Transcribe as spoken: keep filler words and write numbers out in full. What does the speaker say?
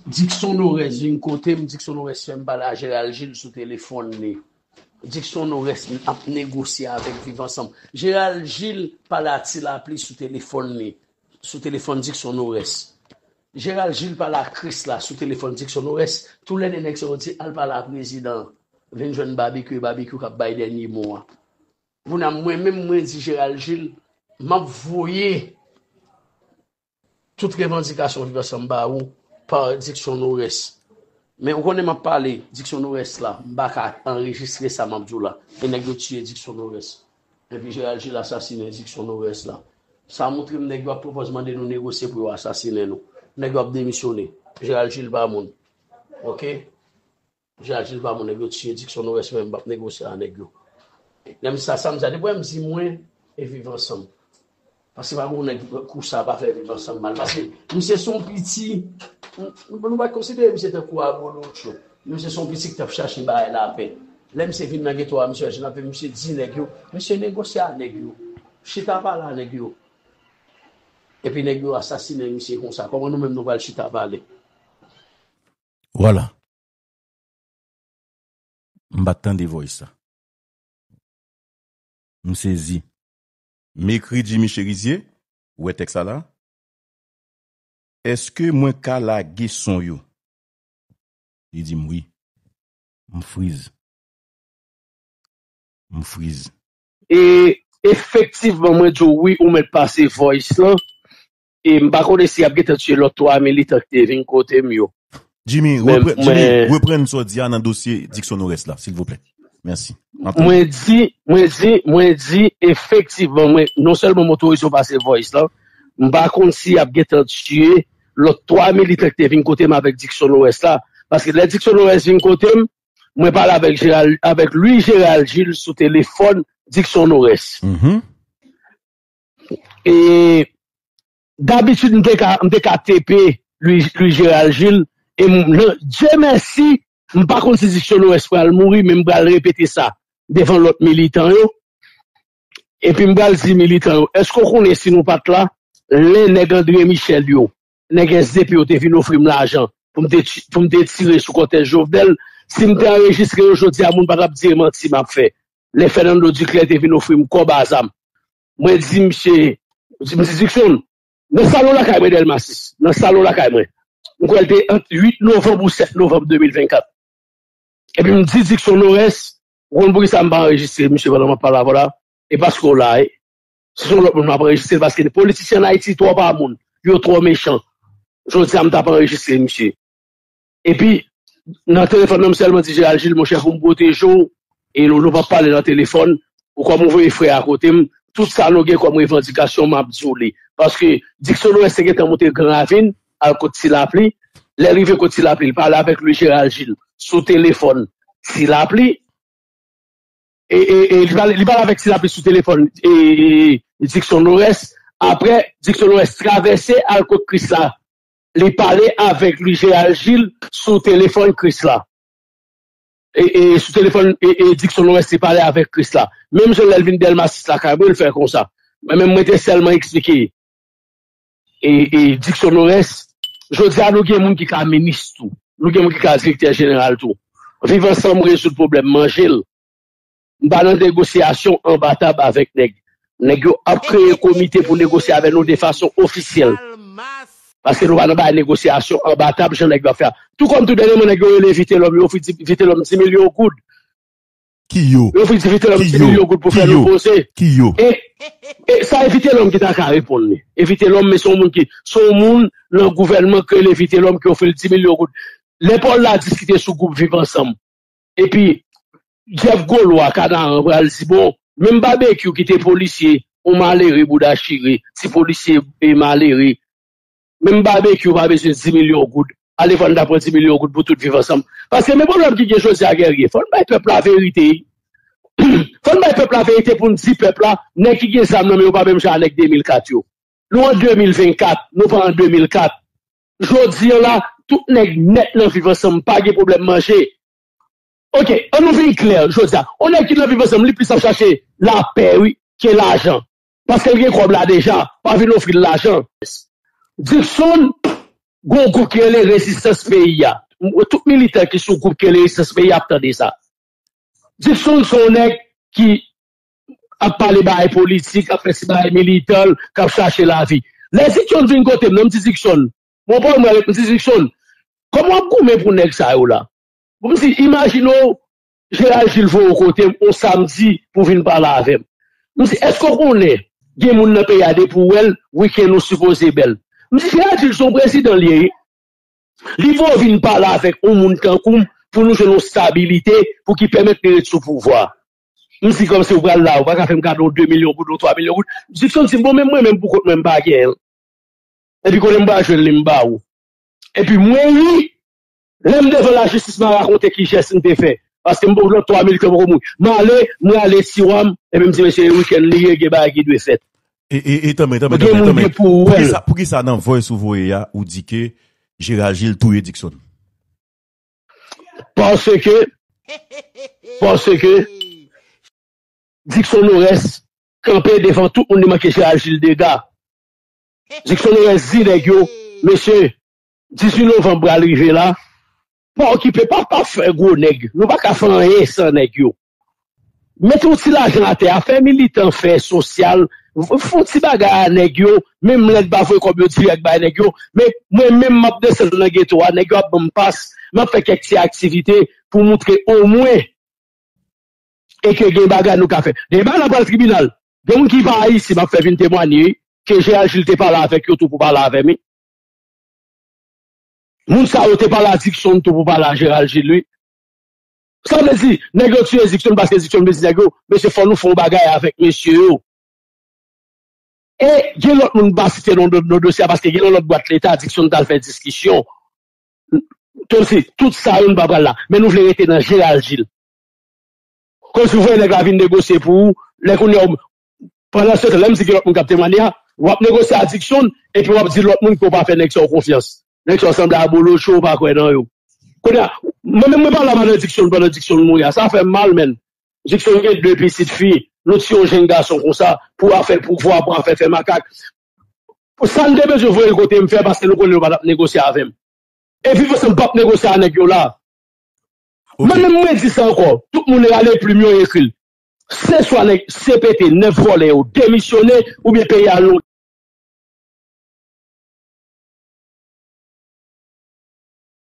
Dickson Norès vin kote m, Dickson Norès fè m pale a Gerald Gilles sou telefòn li. Dickson Norès ap negosye avèk Viv Ansanm. Gerald Gilles pale a Ti Lapli sou telefòn li, sou telefòn Dickson Norès. Gerald Gilles pale a Krisla sou telefòn Dickson Norès. Toulède nèg sa yo di al pale a prezidan an. Vin jwenn Babekyou, e Babekyou k ap bay dènye mo a. Kounye a mwen menm mwen di Gerald Gilles, m ap voye tout revandikasyon Viv Ansanm ba ou pa Dickson Norès. Men ou konnen m ap pale Dickson Norès la, m pa ka anrejistre sa m ap di w la. E nèg yo tiye Dickson Norès. Epi Gerald Gilles asasinen Dickson Norès la. Sa montre m nèg yo ap pwopòz mande nou negosye pou yo asasinen nou. Nèg yo ap demisyone. Gerald Gilles pa moun. Oke? Gerald Gilles pa moun, nèg yo tiye Dickson Norès, mwen m p ap negosye a nèg yo. Lè m sa, sa m sa, depi m di mwen e Viv Ansanm. Paske pa gen nèg kou sa pa fè Viv Ansanm mal. Paske misye se yon piti, nou pa konsidere misye tankou abolotcho. Misye se yon piti ki t ap chache bay lapè. Lè misye vin nan geto a, misye wè jan ap fè, misye di nèg yo, misye negosye a nèg yo. Chita pale a nèg yo. Epi nèg yo asasinen misye konsa. Kòman nou menm nou pral chita pale? Vwala. M pa t tande voice sa. M sezi. M ekri Jimmy Cherizier, ou wè tèks la la? Èske mwen ka lage son yo? Li di m wi. M friz. M friz. E efektivman, mwen di w wi, ou mèt pase voice lan. E m pa konnen si y ap gentan tiye lòt twa militan ki te vin kote m yo. Jimmy, reprann, Jimmy, reprann sa w di a nan dosye Dickson Norès la, silvouplè. Mèsi. Mwen di, mwen di, mwen di, efektivman, mwen, non sèlman m otorize w pase voice lan, m pa konn si y ap gentan tiye lòt twa militan ki te vin kote m avèk Dickson Norès la. Paske lè Dickson Norès vin kote m, mwen pale avèk Gerald, avèk Louis Gerald Gilles sou telefòn Dickson Norès. E dabitid, m te ka, m te ka tepe Louis, Louis Gerald Gilles. E m, nan, Dye mèsi, m pa konn si Dickson Norès pral mouri, men m pral repete sa devan lòt militan yo. Epi m pral di militan yo, èske w konnen si nou pa t la, lè nèg André Michel yo, nèg S D P yo te vin ofri m lajan pou m te, pou m te tire sou kòtèj Jovenel, si m te anrejistre yo jodi a, moun pa t ap di e manti m ap fè. Lè Fernando Duclair te vin ofri m kòb a zam. Mwen di misye, m di Dickson, nan salon lakay mwen Dèlma sis, nan salon lakay mwen. M kwè l te ant uit novanm ou sèt novanm de mil vennkat. Epi m di Dickson Norès, ou konn poukisa m pa anrejistre misye pandan m ap pale avè w la? E paske w la, e. Si se yon lòt moun m ap anrejistre l, paske politisyen ann Ayiti twò pa moun, yo twò mechan. Jodi a m t ap anrejistre misye. Epi, nan telefòn nan m sèlman di Gerald Gilles, monchè, pou m pwoteje w, e nou, nou p ap pale nan telefòn, ou kòm ou voye frè a kote m, tout sa nou gen kòm revandikasyon, m ap di w li. Paske Dickson Norès te gentan monte Gran Ravin, al kot Ti Lapli. Lè l rive kot Ti Lapli, li pale avèk Louis Gerald Gilles sou telefòn Ti Lapli. E, e, e li pale, li pale avèk Ti Lapli sou telefòn e, e, Dickson Norès. Apre, Dickson Norès travèse al kot Krisla. Li pale avèk Louis Gerald Gilles sou telefòn Krisla. E, e sou telefòn e, e Dickson Norès te pale avèk Krisla. Menm jan lè l vin Dèlma sis lakay mwen, l fè konsa. Mwen menm, mwen te sèlman eksplike e, e Dickson Norès, jodi a nou gen moun ki ka minis tou. Nou gen moun ki ka direktè jeneral tou. Viv Ansanm rezoud pwoblèm manje l. M pa nan negosyasyon anba tab avèk nèg. Nèg yo ap kreye komite pou negosye avè nou de fason ofisyèl. Paske nou pa nan bay negosyasyon anba tab jan nèg yo ap fè a. Tou kòm tou dènyèman nèg yo rele Vitelòm, yo ofri Vitelòm dis milyon goud. Ki yo? Yo ofri Vitelòm dis milyon goud pou fè nou poze. Ki yo? E, e sa e Vitelòm ki ta ka reponn li. E Vitelòm, men se yon moun ki, se yon moun nan gouvènman ki rele Vitelòm ki ofri l dis milyon goud. Lè Paul Ladis ki te sou gwoup Viv Ansanm. Epi, Jeff Golois, Kanaran, pral di, bon, menm Babekyou ki te polisye, yon malere bouda chire, ti polisye e malere, menm Babekyou pa bezwen dis milyon goud. Ale vann ta pran dis milyon goud pou tout Viv Ansanm. Paske men pwoblèm ki gen jodi a, Guerrier, fò n bay pèp la verite. Fò n bay pèp la verite pou n di pèp la, nèg ki gen zam nan men yo pa menm jan a nèg de mil kat yo. Nou an de mil vennkat, nou pa an de mil kat. Jodi a la, tout nèg nèt nan Viv Ansanm pa gen pwoblèm manje. Oke, an nou vin klè jodi a. Yon nèg ki nan Viv Ansanm, li plis ap chache lapè, wi, ke lajan. Paske l gen kòb la deja, pa vin ofri l lajan. Dickson, Gon gwoup ki rele Rezistans Peyi a. M wè tout militan ki sou gwoup ki rele Rezistans Peyi a ap tande sa. Dickson se yon nèg ki ap pale bagay politik, ap fè ti bagay militan, k ap chache lavi. Lè Dickson vin kote m nan, m di Dickson, mwen pa wè mwen avèk m di Dickson, kòman w ap goumen pou nèg sa yo la? Bon, m di, imajine w, Gerald Gilles voye w kote m on samdi pou vin pale avè m. M di, èske w konnen gen moun nan peyi a depi w wè l, wikenn ou sipoze bèl. M di, Gerald Gilles se yon prezidan l ye, wi. Li voye w vin pale avèk yon moun tankou m pou nou jwenn yon stabilite pou ki pèmèt li ret sou pouvwa. M di kòmsi ou pral la, ou pa ka fè m kado de milyon goud ou twa milyon goud. Dickson di m, bon, menm mwen menm pou kont mwen m pa genyen l. Epi kote m pral jwenn li m ba ou. Epi mwen ri, lè m devan lajistis m a rakonte ki jès m te fè. Paske m poko twa mil kè poko mouri. M ale, m rale tiwa m, epi m di mesye e wikenn li ye, gen bagay ki dwe fèt. E, e, e tanmen, tanmen, Gen tanmen, moun tanmen. Gen pou wè l. Poukisa, poukisa nan voice ou voye a, ou di ke Gerald Gilles touye Dickson? Paske, paske Dickson Norès kanpe devan tout moun li manke Gerald Gilles dega. Dickson Norès di nèg yo, mesye, dizuit novanm pral rive la, pa okipe, pa, pa fè gwo nèg. Nou pa ka fè anyen san nèg yo. Mete yon ti lajan atè a, fè militan, fè sosyal, fè yon ti bagay a nèg yo, menm lè n pa voye kòb yo dirèk bay nèg yo, men mwen menm m ap desann nan geto a, nèg yo ap ban m pas, m ap fè kèk ti aktivite pou moutre omwen e ke gen bagay nou ka fè. Demen bagay la pral tribinal. Gen moun ki pa Ayiti, m ap fè vin temwanye, wi, ke Gerald Gilles te pale avèk yo tou pou pale avè m, wi. Moun sa yo te pale a Dickson tou pou pale a Gerald Gilles, wi. Sa vle di, nèg yo tiye Dickson paske Dickson vle di nèg yo, mesye, fò nou fè yon bagay avèk mesye yo. E gen lòt moun m pa site non, non dosye a, paske gen yon lòt bwat leta, Dickson t al fè diskisyon. Kòmsi, tout sa yo n pa pral la. Men nou vle rete nan Gerald Gilles. Kòmsi w voye nèg la vin negosye pou ou, lè kounye a, pandan se tan, lè m di gen lòt moun k ap temwanye a, w ap negosye a Dickson, epi w ap di lòt moun ke w pa fè nèg sa yo konfyans. Nèg sa yo sanble a bolocho, w pa kwè nan yo. Kounye a, mwen menm mwen pa la pandan Dickson, pandan Dickson mouri a. Sa fè m mal, menn. Dickson gen de pitit fi, nou tiye yon jenn gason konsa, pou afè pouvwa, pou afè fè makak. Sa n te bezwen voye l kote m fè, paske nou konnen nou pa t ap negosye avè m. E Viv Ansanm p ap negosye a nèg yo la. Mwen menm mwen di sa ankò, tout moun rale plim yo ekri l. Se swa nèg C P T, nèf vòlè yo demisyone, oubyen peyi a lonje.